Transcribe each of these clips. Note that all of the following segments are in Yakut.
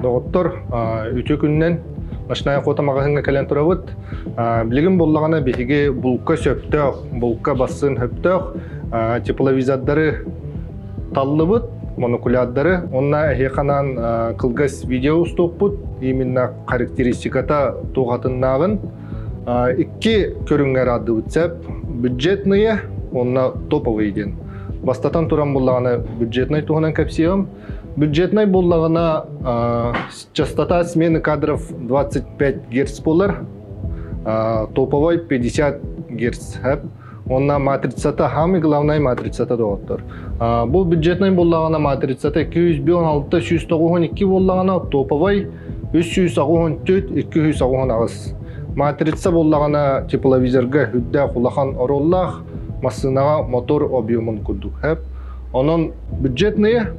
Доҕоттор, үтүө күнүнэн Ночная охота маҕаһыыҥҥа кэлэн турабыт. Билигин буоллаҕына биһиги булка сөптөөх, булка бассыын сөптөөх тепловизордары таллыбыт, монокулярдары. Онно эһиэхэ анаан кылгас видео устуохпут. Именно характеристиката туох атыннааҕын. Икки көрүҥҥэ араардыбыт сөп. Бюджетные уонна топовые диэн. Бастатан туран буоллаҕына бюджетнай туһунан кэпсиэҕим. Бюджетнай буоллаҕына частота смены кадров 25 Гц буолар, топовой 50 Гц. Онна матрицата, самый главный матрицата доҕоттор. Бу бюджетнай буоллаҕына матрицата 216 192 буоллаҕына топовой 384 288. Матрица буоллаҕына тепловизорга үрдээх улахан оруоллаах, массыынаҕа мотор объемун курдук. Онон бюджетные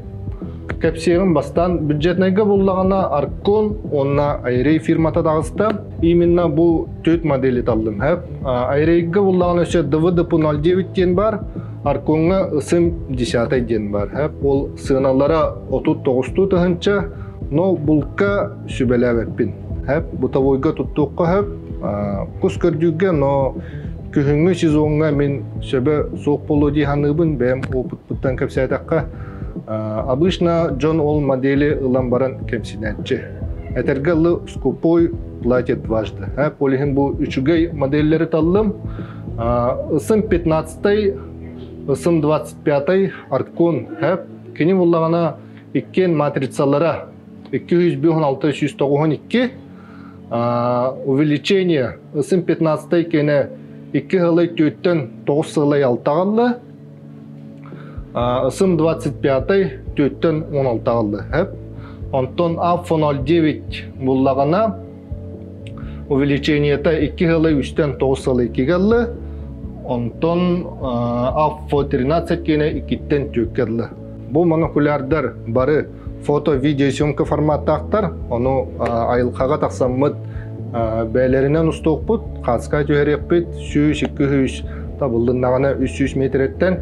кэпсиэҕим бастаан бюджетнайга буллаҕына Аркон уонна Айрей фирмата таҕыста. Именно бу төрт модели таллым. Айрейга буллаҕына өссө ДВДП-09 диэн бар, Аркоҥҥа ысым 10 диэн бар. Ол сыаналара 39 тыһынча, но булка сүбэлээбэппин. Бытовойга туттуохха сөп, кус көрдүүргэ, но күһүҥҥү сезоҥҥа мин сөбө суох буолуо дии саныыбын, бэйэм опытпыттан кэпсээтэххэ. Обычно дьон ол модели ылан баран кэмсинээччи. Этэргэ дылы скупой платит дважды. Ол иһин бу үчүгэй модельлэри таллым. Ысым 15-й, ысым 25-й Аркон. Кини буллаҕына иккиэн матрицалара 216 192 увеличение ысым 15-й кэнэ 2 сылай 4-төн 9 сылай 6 галлы ысым 25-й 4-төн 16 галлы. Онтон АФ 09 буллаҕына увеличениета 2 сылай 3-төн 9 сылай 2 галлы, онтон АФ 13 кэнэ 2-тен 4 галлы. Бу монокулярдар бары фото-видеосъемка форматтаахтар. Ону айылҕаҕа тахсаммыт бэйэлэринэн устуохпут, хааска түһэриэхпит, 100-200 табыллыннаҕына 300 метрэттэн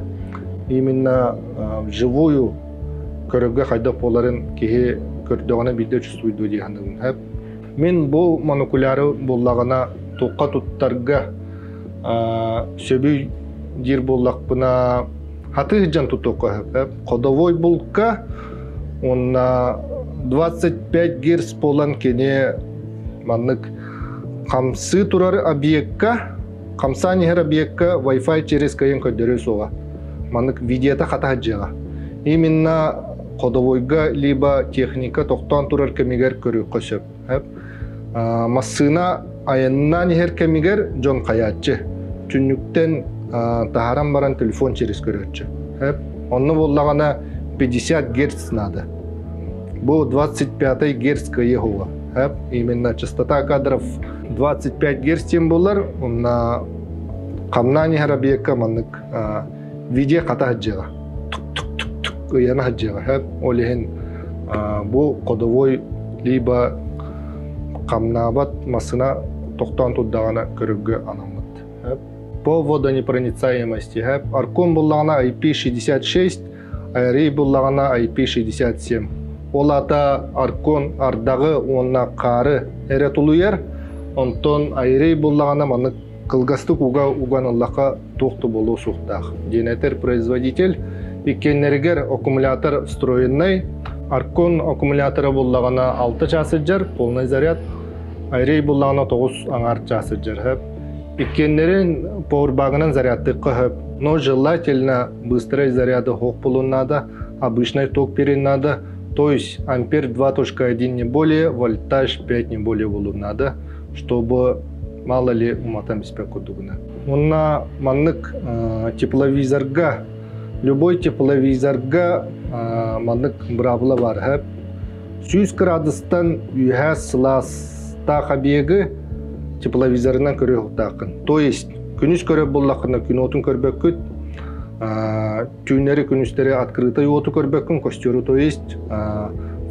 именно вживую көрөргө хайдах буоларын киһи көрдөҕүнэ биирдэ чувствуйдуо дии саныыбын. Мин бу монокуляры буллаҕына туохха туттарга сөбүй диир буоллахпына хатыы сылдьан тутуохха сөп. Ходовой булка уонна 25 герц буолан кини маннык хамсыы турар объекка, хамсаан иһэр объекка Wi-Fi через кыайан көрдөрүө суоҕа. Маннык видеота хата сылдьыаҕа. Именно ходовойга либо техника тохтоон турар кэмигэр көрүөххэ сөп. Массыына айаннаан иһэр кэмигэр дьон хайааччы. Түннүктэн таһааран баран телефон через көрөөччү. Онно буоллаҕына 50 герц надо. Бу 25 герц кыайыы хуга. Именно частота кадров 25 герц диэн буолар. Онно хамнаан иһэр объекка маннык видео хата сылдьыаҕа. Тук-тук-тук-тук ыйана сылдьыаҕа. Ол иһин бу ходовой либо хамнаабат массыына тохтоон турдаҕына көрөргө анаммыт. По водонепроницаемости Аркон буллаҕына IP66, Айрей буллаҕына IP67. Ол аата Аркон ардаҕы уонна хаары эрэ тулуйар, онтон Айрей буллаҕына маннык кылгастык уга уган ыллахха туох да буолуо суохтаах диэн этэр производитель. Иккиэннэригэр аккумулятор встроенный. Аркон аккумулятора буллаҕына 6 чаас сылдьар, полный заряд. Айрей буллаҕына 9 аҥаар чаас сылдьар. Иккиэннэрин поwerбагынан зарядтыахха сөп. Но желательно быстрый заряды суох буолуон надо, обычный ток берен надо. То есть ампер 2.1 не более, вольтаж 5 не более буолуон надо, чтобы мало ли уматан биспэт курдугуна. Уонна маннык тепловизорга, любой тепловизорга маннык быраабыла бар. 100 градустан үөһээ сылаастаах объегы тепловизорынан көрүөхтааххын. То есть күнүс көрөр буоллаххына күн уотун көрбөккүт, түүннэри күнүстэри открытый уоту көрбөккүн, костеру, то есть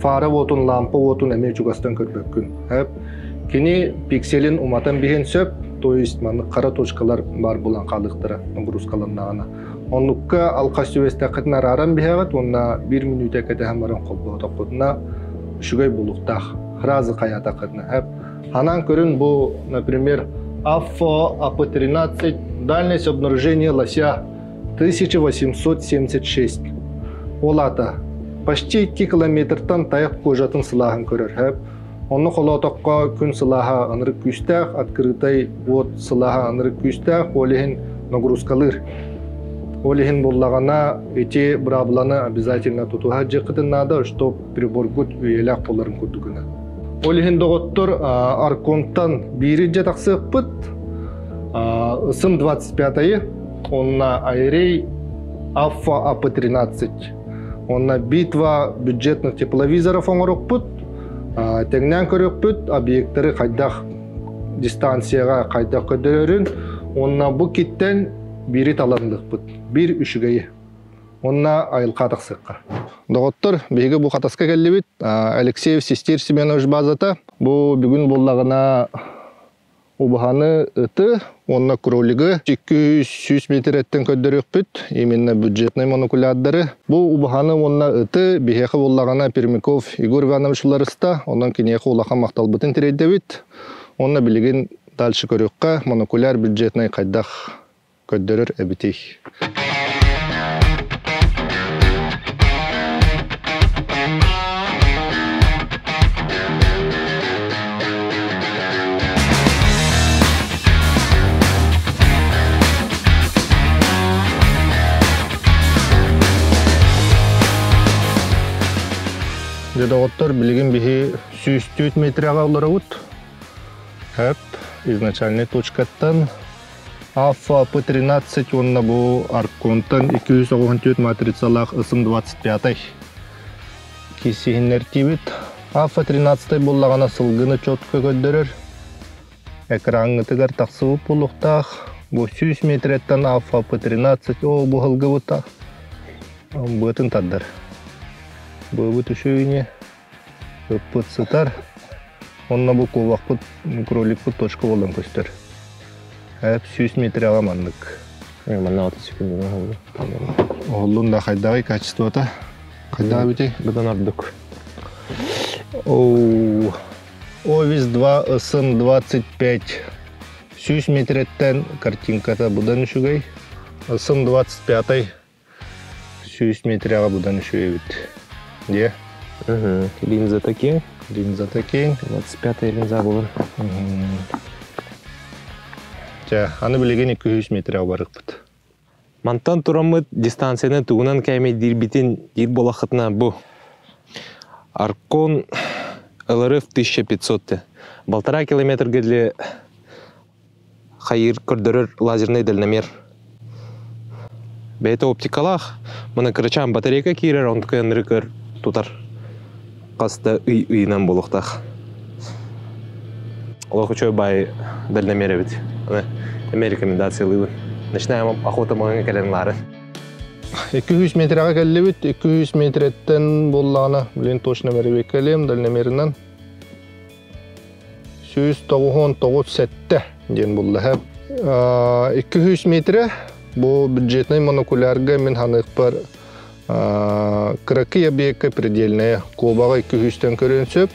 фара уотун, лампа уотун эмиэ чугастан көрбөккүн. Кини пикселин уматан биһин сөп, то есть маннык хара точкалар бар булан хаалыахтара нагрузкаланнаҕына. Оннукка алхас түбэстэххитин арааран биһэҕит уонна биир мүнүүтэ кэтэһэн баран холбоотоххутуна. үчүгэй буолуохтаах. Сразу хайаатаххытына. Ханаан көрүн бу, например, АФО АП-13 дальность обнаружения лося 1876. Ол аата почти 2 километртан тайах кожатын сылааһын көрөр. Онно холоотоххо күн сылааһа ынырык күүстээх, открытай уот сылааһа ынырык күүстээх, ол иһин нагрузкалыыр. Ол иһин буллаҕына ити быраабыланы обязательно тутуһа дьиэххитин наада, чтоб приборгут үйэлээх буоларын курдугуна. Ол иһин доҕоттор Арконтан биири дьэ тахсыахпыт. Ысым 25-айы, онна Айрей Аффа АП-13. Онна битва бюджетных тепловизоров оҥорукпут. Тэҥнээн көрүөхпүт объекттары хайдах дистанцияҕа хайдах көрдөрөрүн уонна бу киттэн биири таланлыхпыт. Биир үчүгэйи. Уонна айылҕа тахсыахха. Доҕоттор, биһиги бу Хатаска кэллибит. Алексеев Систир Семенович базата. Бу бүгүн буоллаҕына убаһаны ыты уонна кролигы 200 метреттэн көрдөрүөхпүт. Именно бюджетный монокулярдары. Бу убаһаны уонна ыты биһиэхэ буоллаҕына Пермяков Егор Иванович уларыста. Онон киниэхэ улахан махталбытын тириэрдэбит. Уонна билигин дальше көрүөххэ монокуляр бюджетный хайдах көрдөрөр эбитий? Дьэ, доҕоттор, билигин биһи 104 метряҕа олоробут. Хэп, изначальный точкаттан Алфа П-13 уонна бу Арконтан 294 матрицалаах ысым-25 киссиһиннэртиибит. Алфа 13 буллаҕына сылгыны четко көрдөрөр. Экраҥҥытыгар тахсыбыт буолуохтаах. Бу 100 метреттэн Алфа П-13 о бу сылгыбыта быатын тардар. Быабыт үчүгүнэ Ыппыт сытар. Онно бу куобахпыт, кроликпыт точка буолан көстөр. Эп 100 метряҕа маннык. Манна 30 секунданы оһоллун. Оһоллун да хайдаҕый качествота? Хайдаҕа бити? Быдан ордук. Оу. Овис 2 СМ 25 100 метреттен картинката будан үчүгэй. СМ 25 100 метряҕа будан үчүгэй эбит. Дьэ. Линзата киэҥ. Линзата киэҥ. 25 линза буолар. Чэ, аны билигин 200 метряҕа барыахпыт. Мантан тураммыт дистанцияны тугунан кээмэйдиирбитин диир буолаххытына бу Аркон ЛРФ 1500 полтора километрга для хайыыр көрдөрөр лазерный дальномер. Бэйэтэ оптикалаах, мына кырачаан батарейка киирэр, онтука ынырык тутар. Хас да ый ыйынан буолуохтаах. Олох үчүгэй баай дальномер эбит. Эмиэ рекомендациялыыбын. Начинаем охота маҥан кэлэн лаары. 200 метрага кэллибит. 200 метреттен буоллаҕына, блин, точно бэрэбиэккэлиэм дальномерынан. 199 7 диэн булла. 200 метрэ бу бюджетный монокулярга мин ханыахпар кыракый объекка предельная куобаҕа 200-тэн көрүөн сөп.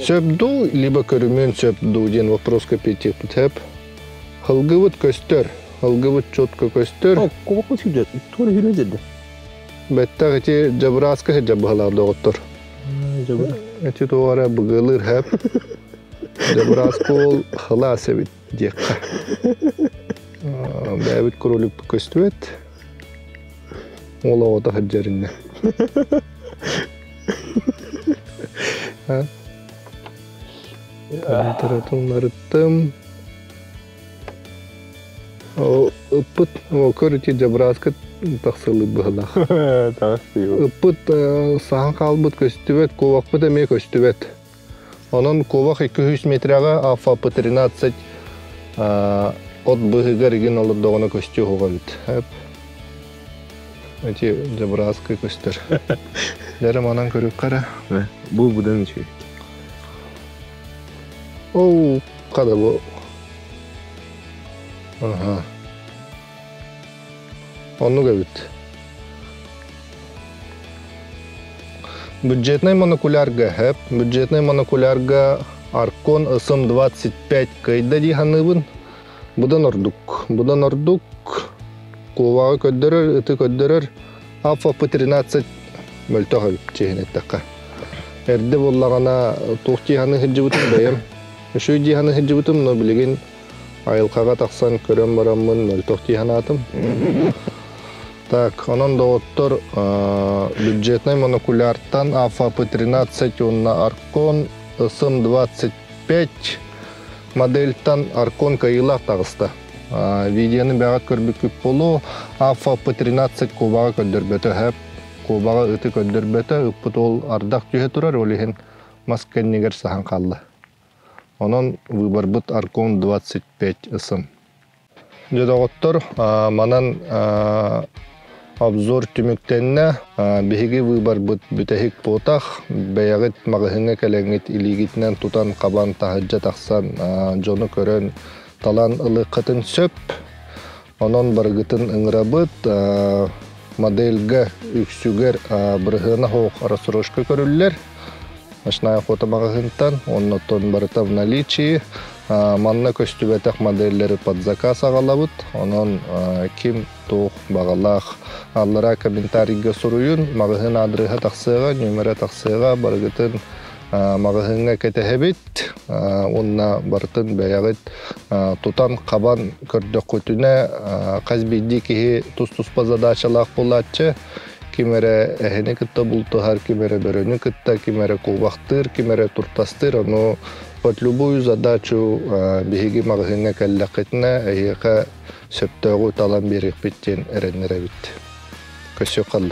Сөп дуу, либо көрүмүөн сөп дуу диэн вопроска петиэппит сөп. Хылгыбыт көстөр, хылгыбыт четко көстөр. Куобах сүүрдэ, туора сүүрдэ. Бэттэх ити дьабырааска сылдьар быһалаах доҕоттор. Эти туох эрэ быгыалыыр хэп. Дьабырааска ол халаас эбит диэххэ. Бэйэбит кролик көстүбэт. Ол оҕото сылдьар иннэ. Тылларыттым. Ыппыт көр ити дьабырааска тахсылык быһылаах. Ыппыт саһан хаалбыт көстүбэт, куобахпыт эмиэ көстүбэт. Онон куобах 200 метряҕа Алфа П-13 от быһыгар игин олордоҕуна көстүө уһуга эбит. Эти дьабырааска көстөр. Дәрі манан көрүөххэ эрэ. Бу будан үчүгэй. Оу, хада бу. Аха. Оннук эбит. Бюджетный монокулярга хэп, бюджетный монокулярга Аркон СМ-25 кыайда дии саныыбын. Будан ордук. Будан ордук. Куобаҕы көрдөрөр, ыты көрдөрөр. Alpha P13 мөлтөх эбит чиһин эттэххэ. Эрдэ буоллаҕына туох дии саныы сылдьыбытым бэйэм. Үчүгэй дии саныы сылдьыбытым, но билигин айылҕаҕа тахсан көрөн бараммын мөлтөх дии санаатым. Так, онон доҕоттор бюджетный монокуляртан Alpha P13 уонна Аркон SM25 модельтан Аркон кыайыылаах таҕыста. Видеоны бэҕэт көрбүккүт буолуо. Alpha P13 куобаҕа көрдөрбөтө сөп. Куобаҕа ыты көрдөрбөтө, ыппыт ол ардах түһэ турар, ол иһин мас кэннигэр саһан хаалла. Онон выборбыт Аркон 25 ысым. Дьэ доҕоттор, манан обзор түмүктэннэ. Биһиги выборбыт бүтэһик буотах. Бэйэҕит маҕаһыыҥҥа кэлэҥҥит илиигитинэн тутан хабан таһырдьа тахсан дьону көрөн талан ылыаххытын сөп. Онон барыгытын ыҥырабыт. Модельга үксүгэр бырыһыана суох рассрочка көрүллэр. Ночная охота маҕаһыынтан, оннотон барыта в наличии. Манна көстүбэтэх модельлэри под заказ аҕалабыт. Онон ким туох баҕалаах аллара комментарийга суруйун, маҕаһыын аадырыһа тахсыаҕа, нүөмэрэ тахсыаҕа, барыгытын маҕаһыыҥҥа кэтэһэбит уонна барытын бэйэҕит тутан-хабан көрдөххүтүнэ хас биирдии киһи тус-туспа задачалаах буолааччы. Ким эрэ эһини кытта бултуһар, ким эрэ бөрөнү кытта, ким эрэ куобахтыыр, ким эрэ туртастыыр. Ону под любую задачу биһиги маҕаһыыҥҥа кэллэххитинэ эһиэхэ сөптөөҕү талан биэриэхпит диэн эрэннэрэбит. Көрсүөххэ.